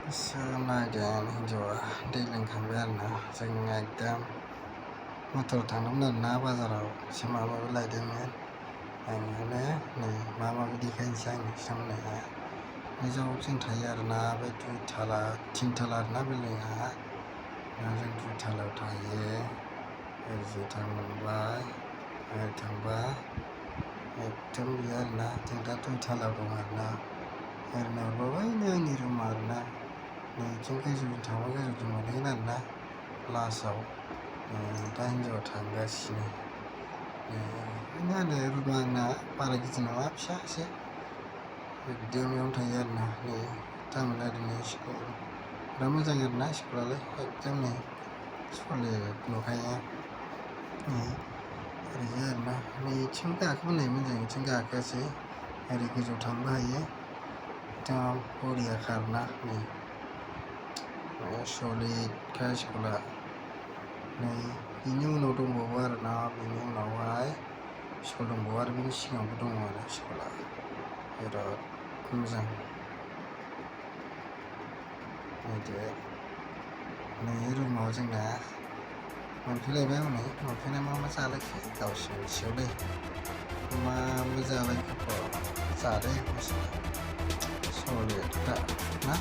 नायदों हिन्जावा दै लोंखांबाय आरोना जों एकदम मटर थांदोंमोन आरोना बाजाराव एसे माबा माबि लायदोंमोन आङो नै मा माबि देखायनोसै आं सामलाया गोजौआव जों थायो आरोना बे दुइथाला थिनथाला आरोना बिल्डिंआ जों दुइथालायाव थायो ओरैजाय थांबाय ओरै थांबा एकदम बेयो आरोना जों दा दुइथालायाव दं आरोना ओरै नाहरबा बैनो आंनि रुमा आरोना नैथिं गोजौजों थांबा गोजौजों मोनहैगोन आरोना लास्टआव दा हिन्जावा थांगासिनो बेनो आरो रुमा आंना बारा गिदिर नङा फिसासो एकदम बेयावनो थायो आरोना नै तामिलनाडुनि स्कुल बिराद मोजां आरोना स्कुलालाय एकदम नै सलिड नुखायो ओरैजाय आरोना नैथिं गाखोबोनायमोन जों बेथिं गाखोआसै ओरै गोजौआव थांनोबो हायो एकदम बरियाखा आरोना नै सलिडखा स्कुला नै बिनि उनाव दंबावो आरोना बिनि उनावहाय स्कुल दंबावो आरो बिनि सिगाङावबो दङ आरो स्कुला बिराद मोजां नायदो नै रुमाव जोंना मोनफैलायबाय हनै मोनफैना मा मा जालायखो गावसो मिथिगौलै मा मा जालायखो जादों सलिडखा ना